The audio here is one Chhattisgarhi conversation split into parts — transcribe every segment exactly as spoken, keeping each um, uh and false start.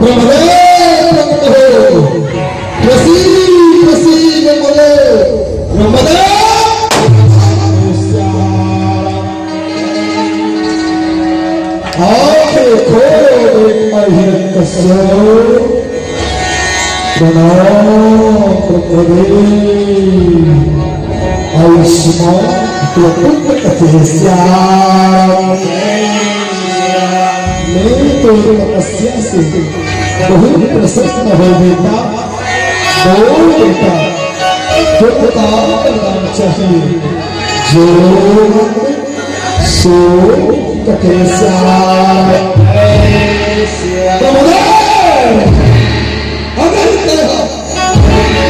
ब्रह्मदेव प्रकट हो, प्रसीद प्रसीद बोले ब्रह्मदेव। आंखें खोलो देखा हिरण्यकश्यप। प्रणाम ब्रह्मदेव। आयुष्मान वपुत्र कथेश्याम। मैं तो तपस्या से बहुत प्रसन्न हो बेटा। बोल बेटा, जो काम करना चाहिए, जो सो कथेश्याम। ब्रह्मदेव, अगर तेरा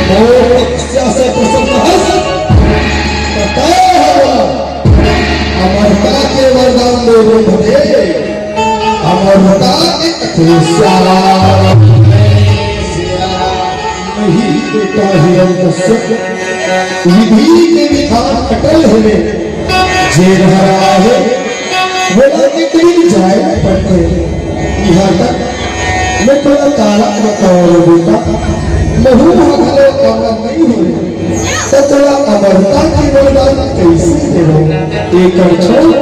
मोर तपस्या से प्रसन्न हस, तो तय हो अमरता के वरदान दे दे भले, अमरता के कथेश्याम। नहीं बेटा हिरण्यकश्यप, विधि के विधान अटल है, जे धरा है, वोला एक दिन जाए पड़थे। इहाँ तक मैं तोला काला बताओ रे बेटा, महू ह घलो अमर नहीं होय, त तोला अमरता के वरदान कैसे देवो? एकर छोड़,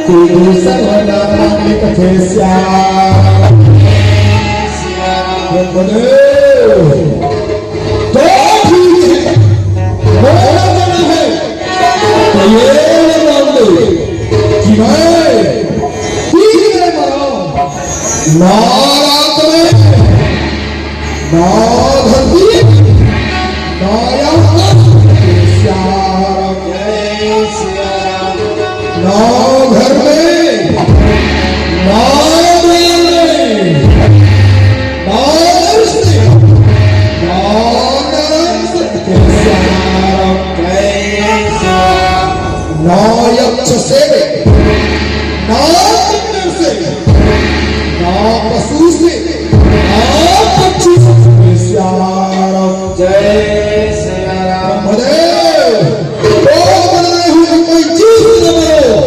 कोई दूसर वरदान मांग ले कथेश्याम। बोले, तो ठीक है, मोर मन है, तो ये मान लो कि मैं तीन मरा, ना रात में, ना धरती, ना आकाश। श्याम। ना घर में, ना द्वार में, ना नर से, ना नारायण से। श्याम। ना यक्ष से, ना किन्नर से, ना पशु से, ना पक्षी से। श्याम। जय श्री राम। ब्रह्मदेव, कोई मरना हुए, कोई चीज न मरो।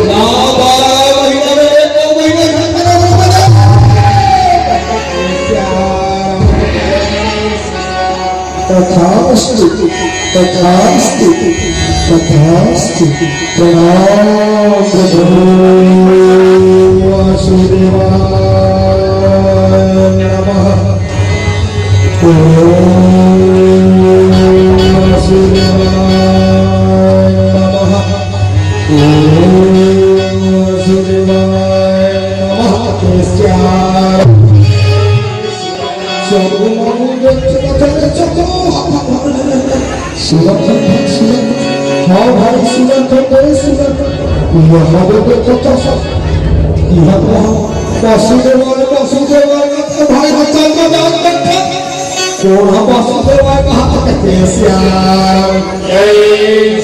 ना बारह महीना में एक दो महीना घर में रहो, ब्रह्मदेव। तथास्तु, तथास्तु, तथास्तु। प्रणाम प्रभु वासुदेवाय नमः। ओम वासुदेवाय नमः। ओम वासुदेवाय नमः। सुनत हन भाई, सुनत हन, सुनत हन। हाँ भाई, सुनत हन, बड़े सुनत हन। यहाँ वो देखो तो सब। यहाँ तो हम वासुदेवाय, वासुदेवाय, तो भाई, हम चल के जान करते। कौन हम वासुदेवाय कहा तो कहते हैं श्याम। जय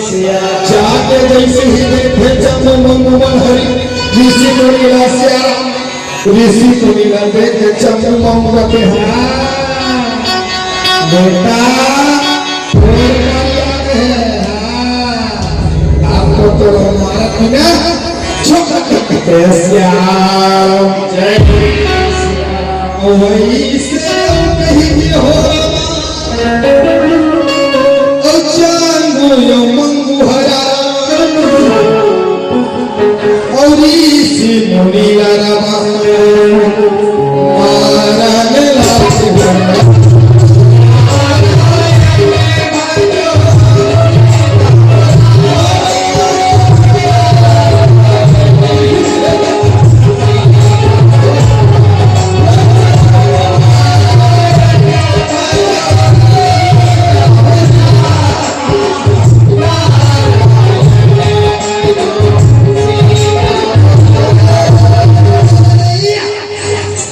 श्याम। जाके जैसे ही देखे चंद्र मंगू मन हरि, ऋषि मुनि ला श्याम। ऋषि मुनि ला देख के चंद्र मंगू के, हाँ, बेटा, तोर मन लागे है, हाँ, आपको तो मारत है ना, छोटा कैसे आओ? जय श्री राम। वही से कहीं हो अउ चांगु यो मंगु हरा, अउ ऋषि मुनि ला रवा, मारन लाग।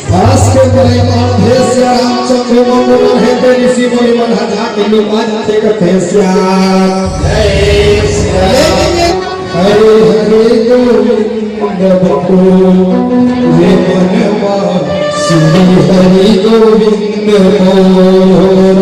हंस के बड़े मार भेसिया रामचंद्र मंगू मन हे ते ऋषि मुनि मन ह जाके लुका जाथे कथे श्याम। हरे हरे गोविंद बको रे मनवा श्री हरि गोविंद बोल।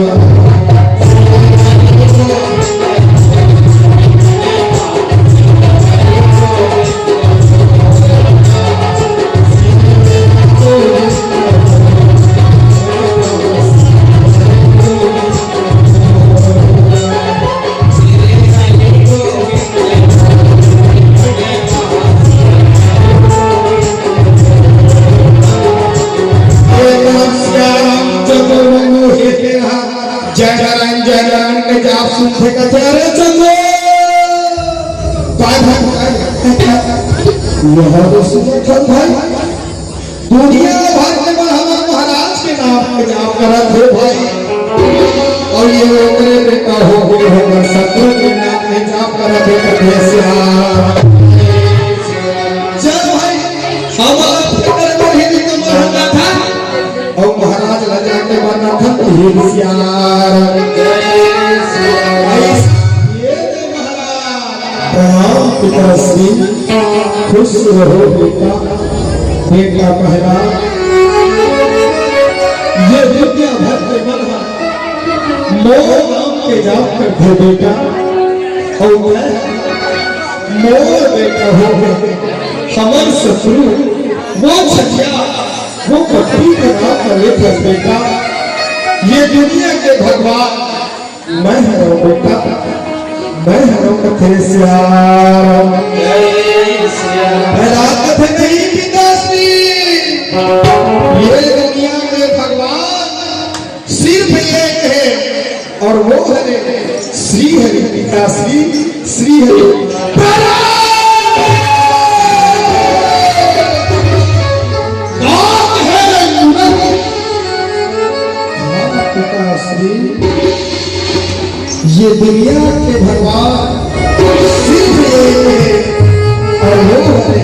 सुनथे कथे, "अरे चंदो, काय भाई, काय भाई?" यह तो सुनत हन भाई, दुनिया भर के मन हमर महाराज के नाम के जाप करत हे भाई, अउ ये ओकरे बेटा हो गे, हमर शत्रु के नाम के जाप करत हे, कथे श्याम। चल भाई, हमर फिकर करही नहीं तो मर जाता। अउ महाराज ला जाके बताथन कि हे सियार। ये दे महाराज। प्रणाम पिताश्री, खुश रहो बेटा। बेटा पहला, ये दुनिया भर के मन ह मोर नाम के जाप करथे बेटा। अउ मैं मोर बेटा हो गे, हमर शत्रु वो छलिया वो पत्नी के नाम पर लेकर बेटा, ये दुनिया के भगवान मैं हरव बेटा, मैं हरव कथे श्याम। प्रहलाद कथे नहीं पिताश्री, ये दुनिया के भगवान सिर्फ एक है, और वो है श्री हरि पिताश्री, श्री हरि। नाम है मूरत। हाँ, पिताश्री, ये दुनिया के भगवान सिर्फ एक है, और वो है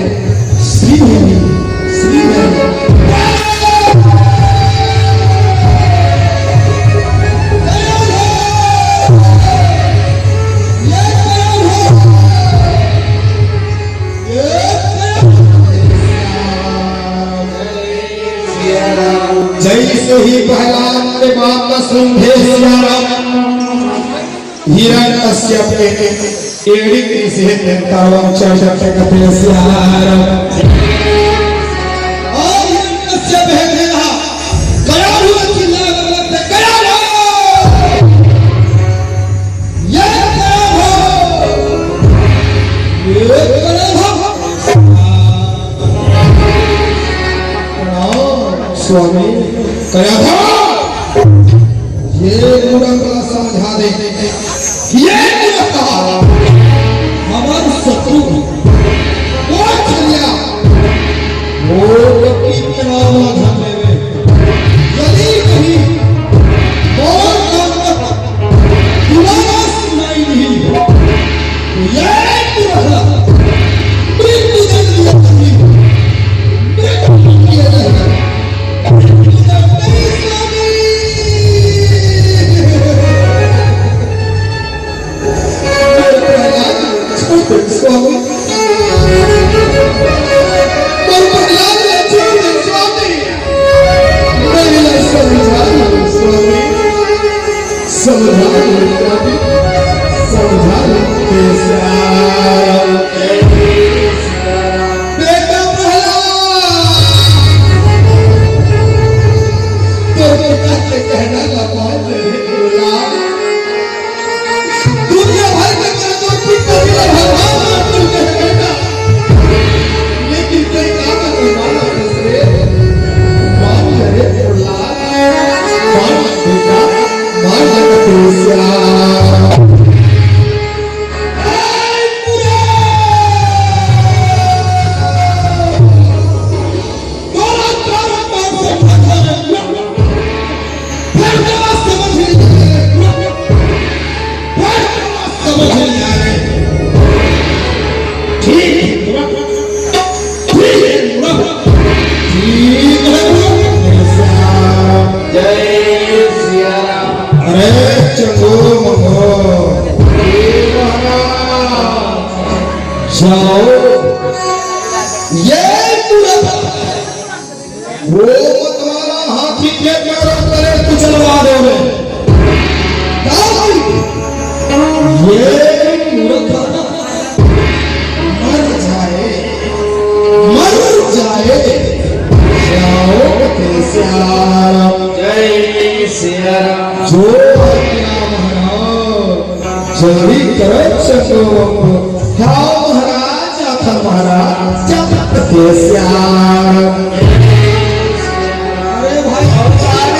श्री हरि, श्री हरि। जैसे ही प्रहलाद के बात ला सुनथे सियाराम, हिरण्यकश्यप के एड़ी के से तेंतावन चढ़ चढ़ के कथे सियाराम। और हिरण्यकश्यप हे तेला कया हुआ चिल्ला लगथे, कया हो? ये कया हो? ये कया हो? प्रणाम स्वामी। कया हो? ये मूरत ला समझा दे। ये मूरत हमर शत्रु वो छलिया, वो व्यक्ति के नाम ला झन लेवे। यदि कहीं मोर नाम तक दोबारा सुनाई नहीं, तो ये मूरत मृत्यु दंड दिया नहीं, मृत्यु दंड दिया नहीं। स्वामी, स्वामी, समझा लो स्वामी, समझा लो स्वामी, समझा लो। बेटा प्रहलाद, तोर पिता के कहना ला मान ले रे प्रहलाद। दुनिया भर के मरे तो पिता मेरा भगवान मान चुके हैं बेटा, लेकिन कई काम के माना दूसरे मान ले रे प्रहलाद, मान बेटा, मान ले बेटा। जय सिया राम। अरे चंगो मंगो। जाओ। ये मूरत वो मतवाला हाथी के पैरों तले कुचलवा दो रे। ये मूरत मर जाए, मर जाए। जाओ के सिया राम। जय सिया राम। जो आज्ञा महाराज। जल्दी करो चंद्रवंश। हाँ महाराज, आथन महाराज, जब तक के श्याम। अरे भाई, अब चार।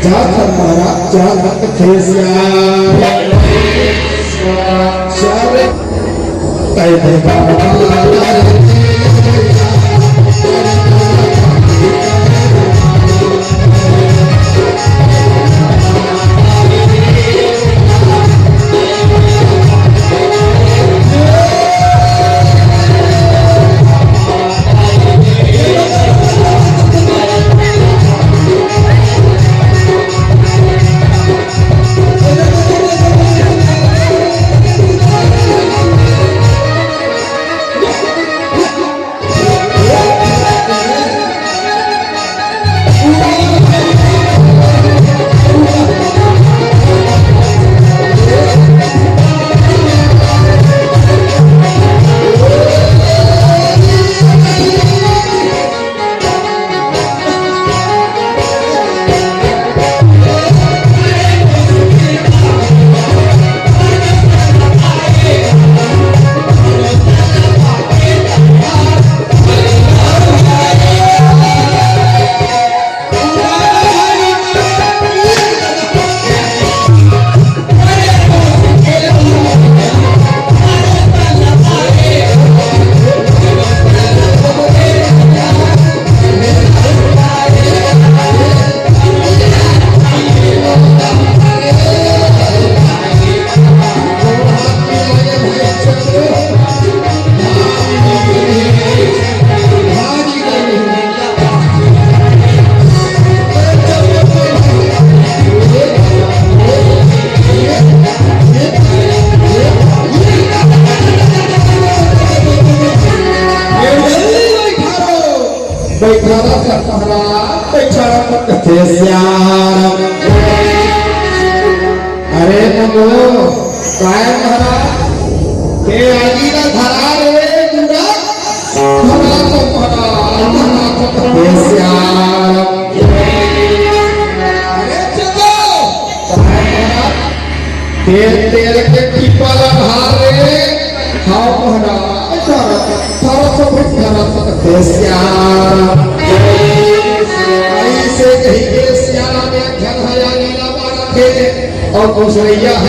जा थक महाराज, जा थक थे सियार। बैठारा सा महाराज, बैठारा मत कथे सियार। अरे नमो, काय महाराज, ते आगी ला धरा रे दूरा, धरा तो महाराज, धरा तो कथे सियार। अरे चलो, काय महाराज, तेल, तेल के टीपा ला ढार रे। हाव महाराज, धरा, धरा सब धरा सब कथे सियार। अइसे कहिके सियार में घन हया लीला मारत हे। अउ दूसरइया ह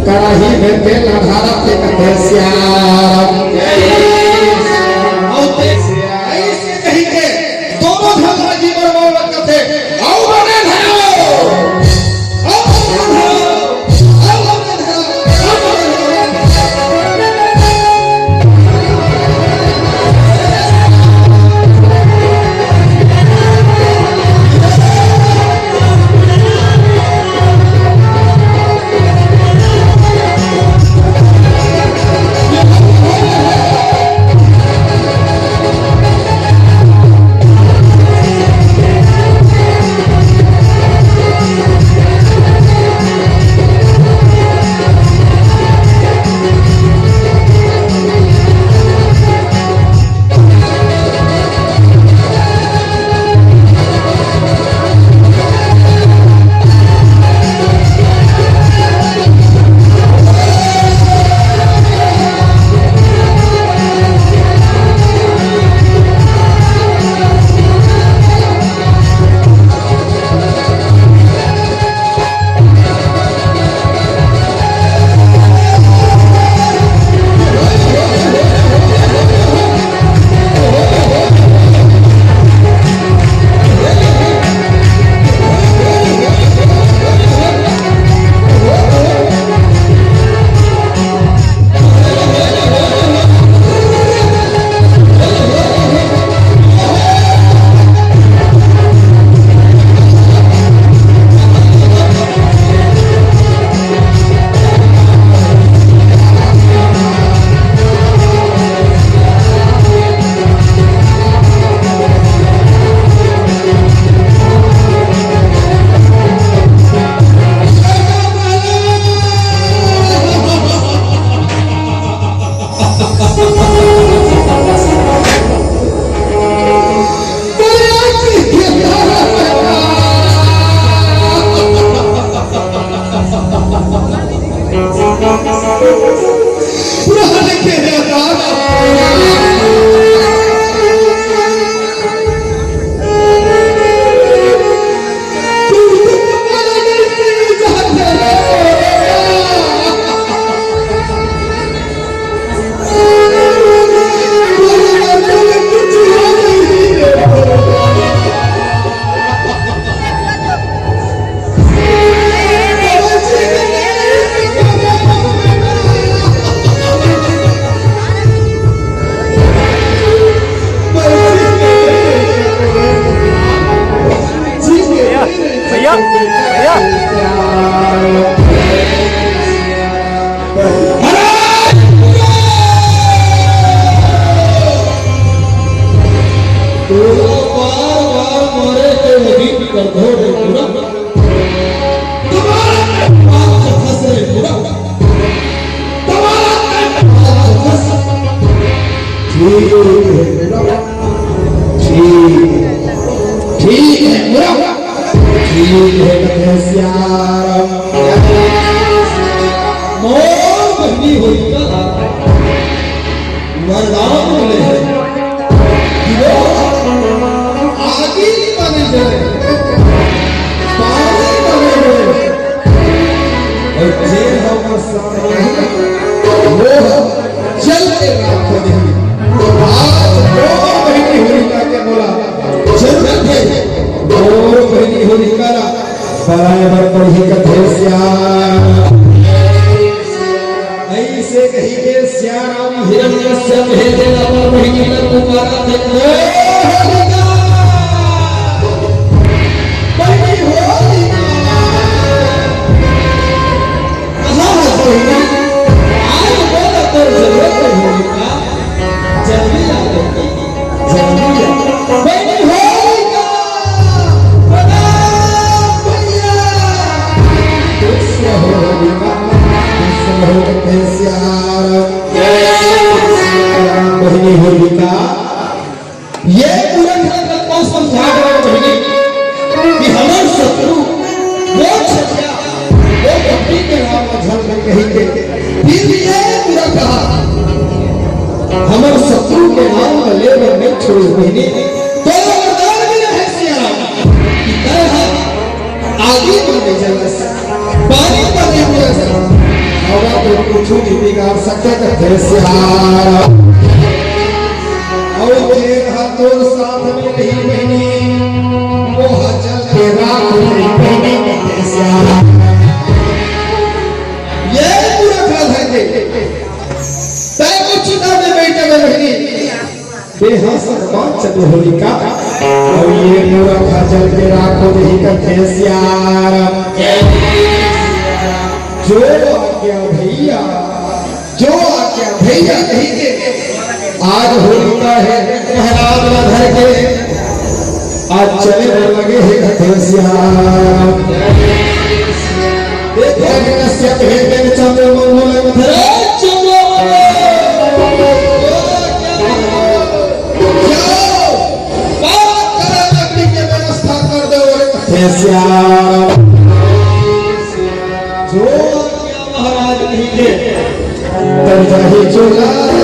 कड़ाही में तेल ढारत हे कथे सियार। अउ ते अइसे कहिके दोनों झन ला जी बरवावत कथे, "आओ बने धरो, आओ बने धरो, आओ बने धरो, आओ बने धरो।" भैया, भैया। ठीक है, ठीक, ठीक है, बुरा। ठीक है, कथे सियाराम। मोर बहिनी होलिका वरदान मिले हे। कि वो आगी बने जले, पानी बने जले, अउ जे हमर सामने हे, वो जल के राख हो जाही। आज मोर बहिनी होलिका के मोला जरूरत हे। मोर बहिनी होलिका ला बराबर पड़ही कथे सियाराम। अइसे कहिके सियाराम हिरण्यकश्यप हे तेला अपन बहिनी ला पुकारत हे, "ए होलिका, बहिनी होलिका।" हाँ, हाँ, बहिनी, आज मोला तोर जरूरत हे होलिका, जल्दी आ बेटी, जल्दी आ। बहिनी होलिका, प्रणाम भैया। खुश रहो होलिका, खुश रहो कथे सियाराम। बहिनी होलिका, ये पूरा खतरनाक मौसम जाग रहा है बहिनी कि हमर शत्रु वो छतिया, वो कपटी के नाम में झल में कहीं के। फिर ये पूरा कहा, हमर शत्रु के नाम में ले बर नहीं छोड़े बहिनी। तो वरदान भी रहे सियाराम कि तय आगी बने जलस, पानी बने उड़स, हवा तो कुछ नहीं बिगाड़ सकते कथे सियाराम। अउ जे रहा तोर साथ में रही बहिनी, वो हा जल के राख हो जाही बहिनी कथे सियाराम। ये पूरा कहा था कि तय कुछ ना में बैठे हुए बहिनी। बेहस बात चलो होलिका, अउ ये पूरा खा जल के राख हो जाही कथे सियाराम। जो आज्ञा भैया, जो आज्ञा भैया कहिके आज होलिका हे प्रहलाद ला धर के आज चले बर लगे हे कथे सियाराम। देखो, हिरण्यकश्यप हे तेन चंद्र मंगल धरे चंद्र मंगल। जाओ, बात करे लकड़ी के व्यवस्था कर दो रे। हे सियाराम। जो आज्ञा महाराज कहिके, तब जाही चोला।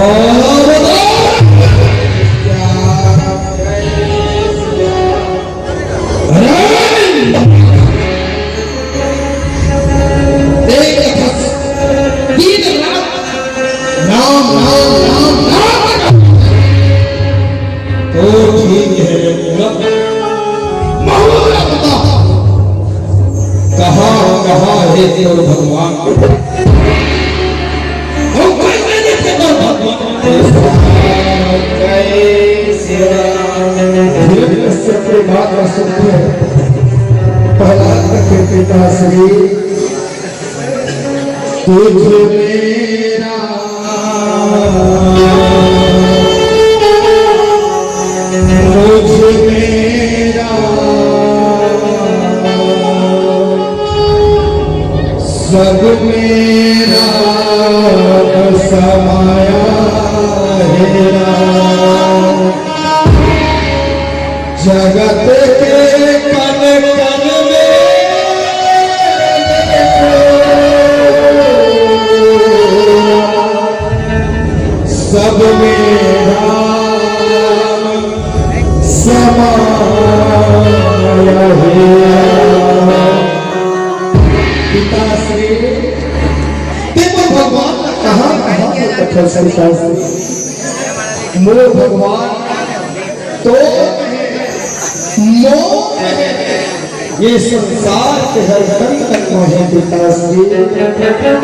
अरे! एक दिन रात नाम, नाम, नाम, नाम। तो ठीक है रे मूरख। महूरख बता, कहाँ, कहाँ है तो भगवान? हम कैसे देखे तो भगवान? हिरण्यकश्यप के बात ला सुनथे प्रहलाद के पिता श्री तुझ मेरा, मुझ मेरा, सब मेरा समाया है राम। जगत के कण कण में सब में राम समाया है। पिताश्री, ते मोर भगवान ला कहाँ, कहाँ से देखस पिताश्री? मोर भगवान तो मोर ये संसार के हर कण कण में हे पिताश्री।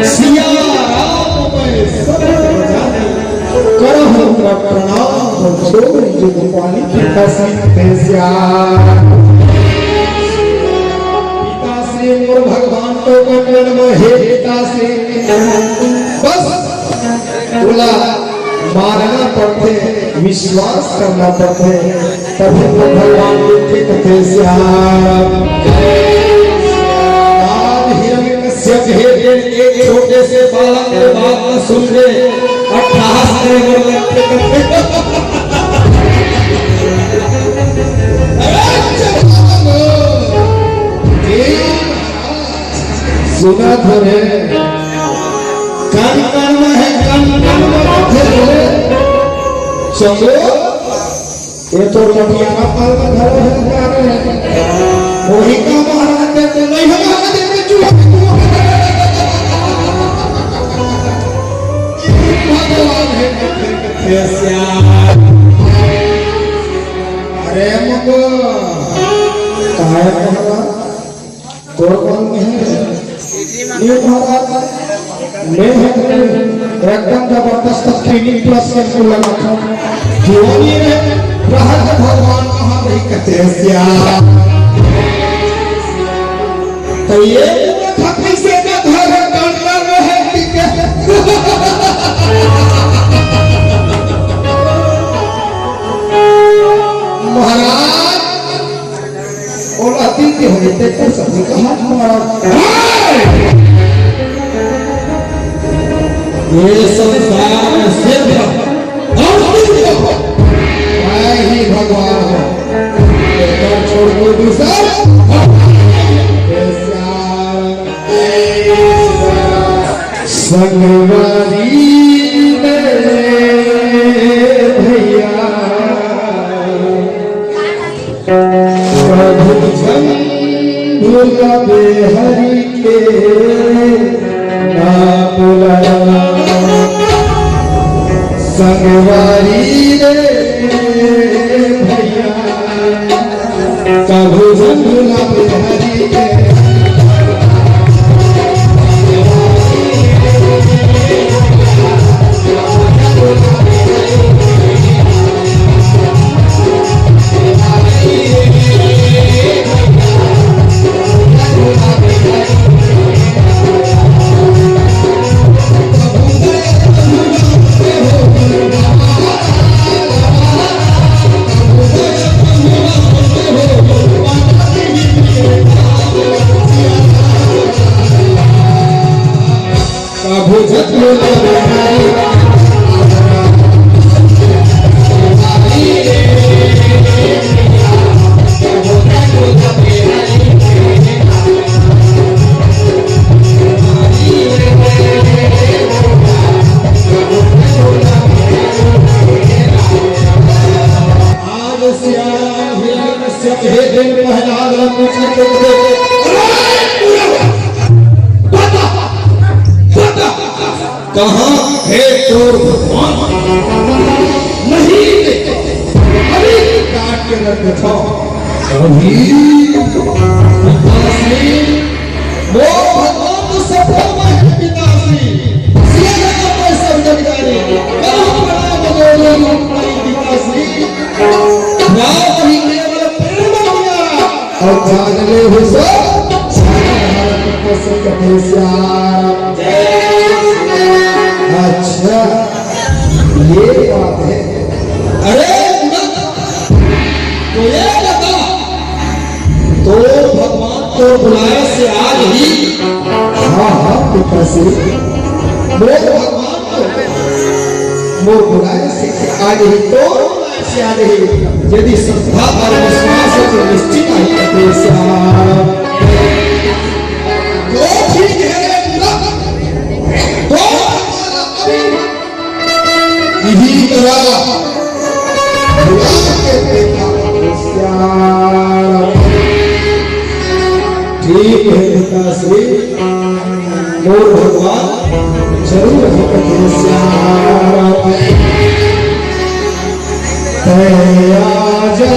सिया राम मैं सब जानी, करहु प्रणाम जोर जुग पानी पिताश्री। पिताश्री मोर भगवान तो कण कण में हे पिताश्री। बस ओला मानना पड़थे, विश्वास करना पड़थे, तभी तो भगवान मिलथे। कथे श्याम। आज हिरण्यकश्यप हे, एक छोटे से बालक के बात न सुन ले, अट्ठास करे बर लगथे। अरे, सुना था रे। कण कण में हे, कण कण में हे। चलो, ये तो लुधियाना पाल में घलो हे, का रे? वही का महाराज देते नहीं हे, महाराज देते चूहा। भगवान हे, हे श्याम। अरे मगो, काय महाराज? तोर मन में हे। ये महाराज, मैं हूँ एकदम जबरदस्त क्लिनिक प्लस के फूल लगा था। जीवनी में रहत भगवान महावीर कथे श्याम। तो ये पूरा खपरी से जो घर डॉक्टर में हे, ठीक है। महाराज, ओला अतीत के होने ते कर सभी का हाथ मारा। ये संसार में सिर्फ और सिर्फ मैं ही भगवान हूँ। तेरे छोड़ कोई दूसरा भगवान नहीं है। संगवारी में भैया कभू झन भूलबे हरि के नाम ला। संगवारी रे भैया, कभू झन भूलबे हरि के। नहीं, अभी काट के रख देता हूँ। अभी पिताश्री, वो भगवान तो सब में है पिताश्री। ये जगह पर सब जगह रे। कहाँ पड़ा बदोलो रूप नहीं पिताश्री। राम ही केवल प्रेम किया। और जान ले हो सब, सारा भारत में प्रसिद्ध है श्याम। अच्छा, ये बात है। अरे, तो ये बता, तो भगवान तो बुलाए से आज ही। हाँ, हाँ, पिताश्री। मोर भगवान तो मोर बुलाए से आज ही तो बुलाए से आज ही। यदि श्रद्धा और विश्वास है तो निश्चित ही कटेश्याम। तो ठीक है रे पूरा। तो अभी यही तरह बुला के देखा श्याम। ठीक है पिताश्री, मोर भगवान जरूर है श्याम। तै आजा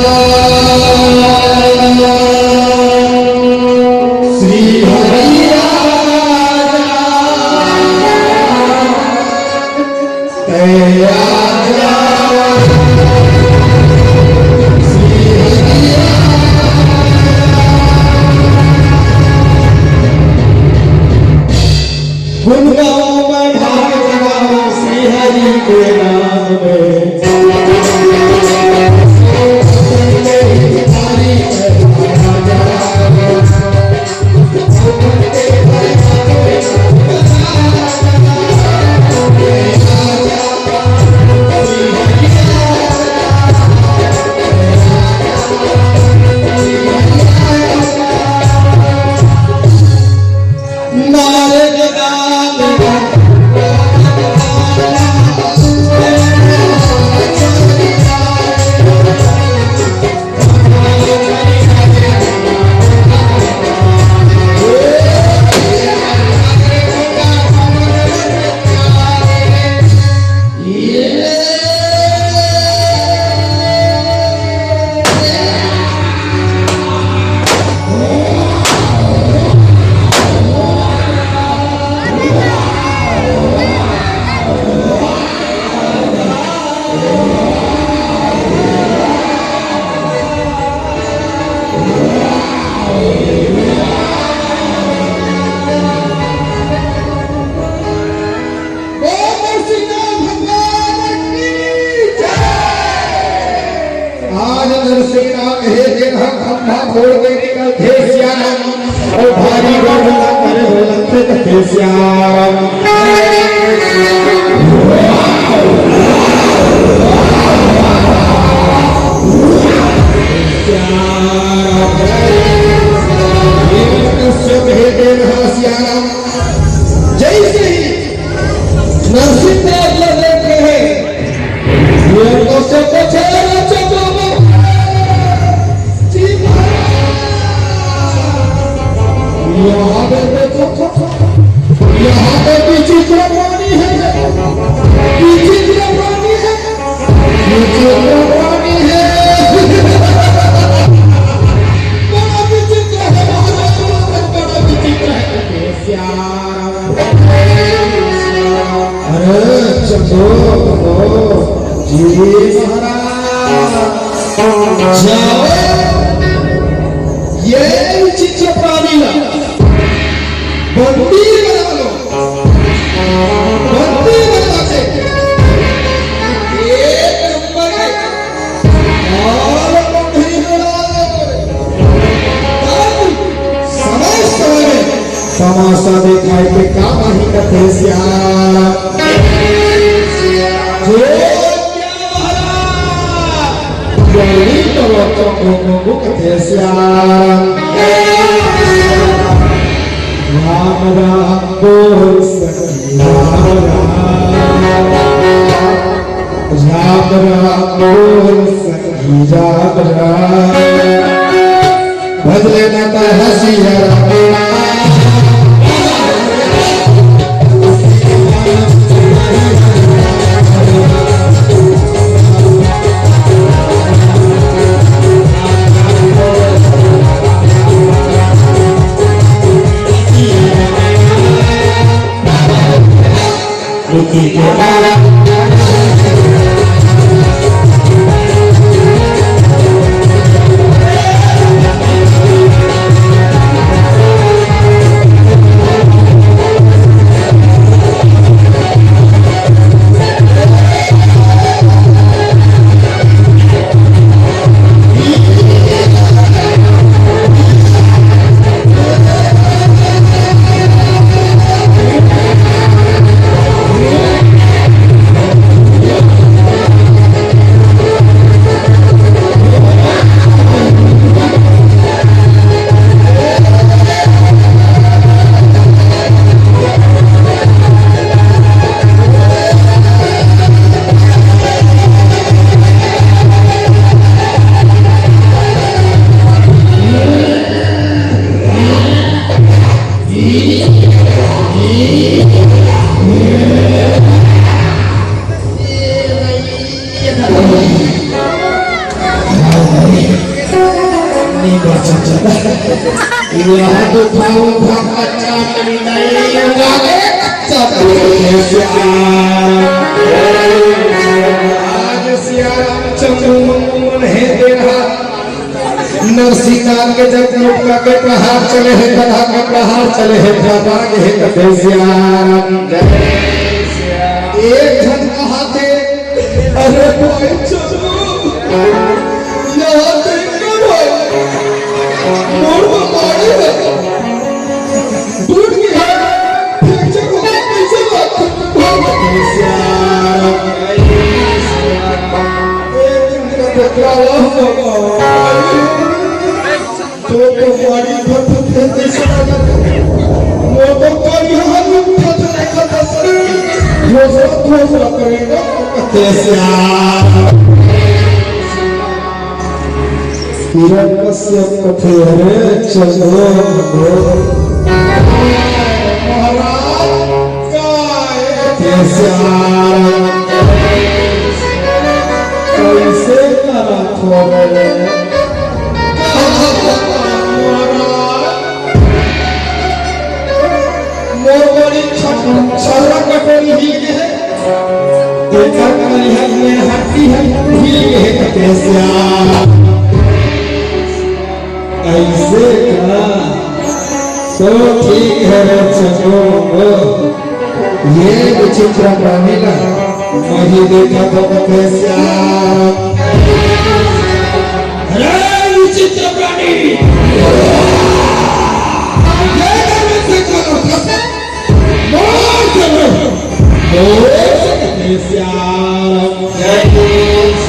श्री हरि आजा। आज नरसिंह नाम हे, जेन ह खंभा फोड़ के निकलथे सियान, अउ भारी गढ़ ला करे हो लगथे त के सियान। हिरण्यकश्यप हे, जेन ह सियान, जैसे ही नरसिंह देव ला देखे हे, ये तो सब चेहरा चमक। जी महाराज, यहाँ पे देखो, यहाँ पे विचित्र प्राणी है, विचित्र प्राणी है, विचित्र प्राणी है। बड़ा विचित्र है महाराज, बड़ा विचित्र है। अरे चलो, जी महाराज, जाओ, ये विचित्र प्राणी ला बंदी बना लो, बंदी बना के एक नंबर के तमाशा देखाय के काम आही कथे सियान। जो क्या महाराज? जल्दी करो तो को को कथे सियान। राम राम बोल सखी राम राम। राम राम बोल सखी राम राम। भज लेना तो हंसी राम। यहाँ तो खाओ, भाग, अच्छा, नहीं, नहीं, नहीं, नहीं, आज सिया रामचंद्र मन हे तेरा। नरसिंहनाथ के जब मुक्का के प्रहार चले हे, गदा के प्रहार चले हे, प्रभाग हे, कथे सिया राम। एक झन कहाथे, अरे भाई चलो, यहाँ देख के भाई, मोर बाड़ी है, टूट गया, फ्रैक्चर हो गया, कैसे बात? एक झन का टुकड़ा हुआ, तो, तो गाड़ी फट फट के जैसे लगा। वो तो गाड़ी हाथ में फट फट फट फट। घोसला, घोसला करेगा। कैसे आ? हिरण्यकश्यप कथे, "अरे चलो, चलो।" महाराज, कैसे आ? कैसे करत हो रे? मोर बड़ी छठ-, छहरा कटोरी हिल गे हे। तेकर करिया में हड्डी है, हिल गे हे, कथे सिया। ऐसे का? तो ठीक है रे चंदू, ये विचित्र प्राणी ला नहीं देखा तो कथे सिया। अरे विचित्र प्राणी, ये कैसे करो? मोर चलो, मोर कथे सिया। जय श्री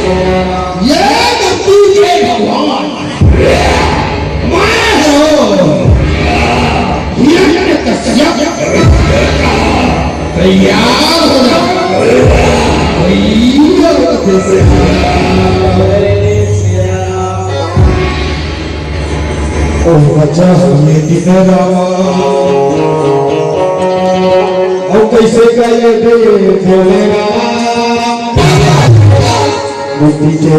राम। ये धरती के भगवान मैं हूँ। हिरण्यकश्यप, तैयार हो जा। भैया कथे सिया। ओ बचा ये दिन रामा। ओ कैसे का ये दे भोले रामा। बुद्धि के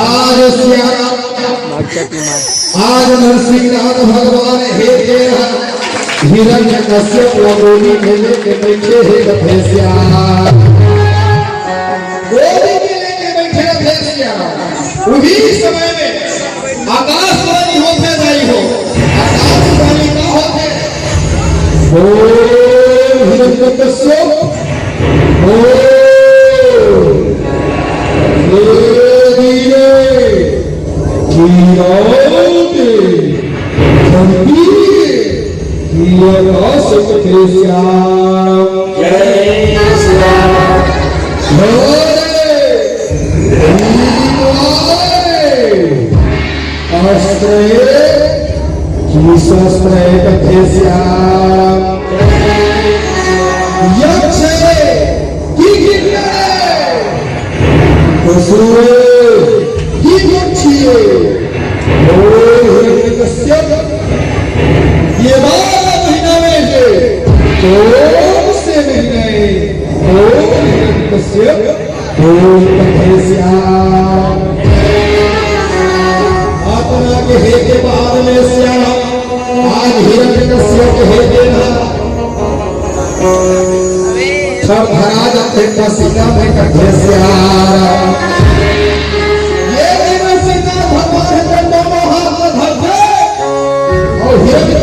आज सिया राम, आज नरसिंहनाथ भगवान हे तेरा हिरण्यकश्यप ला गोदी में लेके बैठे हे, कथे सिया। गोदी में लेके बैठे हे सिया। उही समय में आकाशवाणी ओम हिरण्यकश्यप, ओम, धीरे धीरे गिराओ दे, धरती गिरा सकते श्याम। जय श्याम। अस्त्र हे, किस अस्त्र हे कथे श्याम? यक्ष हे, कि किन्नर हे? असुर हे, कि यक्षी हे? ओ हिरण्यकश्यप, ये बारह महीना में से कौन से महीने, ओ हिरण्यकश्यप, ओम कथे श्याम। आत्मा के हे के बाद में श्याम, आज हिरण्यकश्यप के हे के ना। थरथरा जाथे पसीना में कथे श्याम। ये दिन श्रृंगार भगवान हे, दोनों हाथ में धर के, और हिरण्य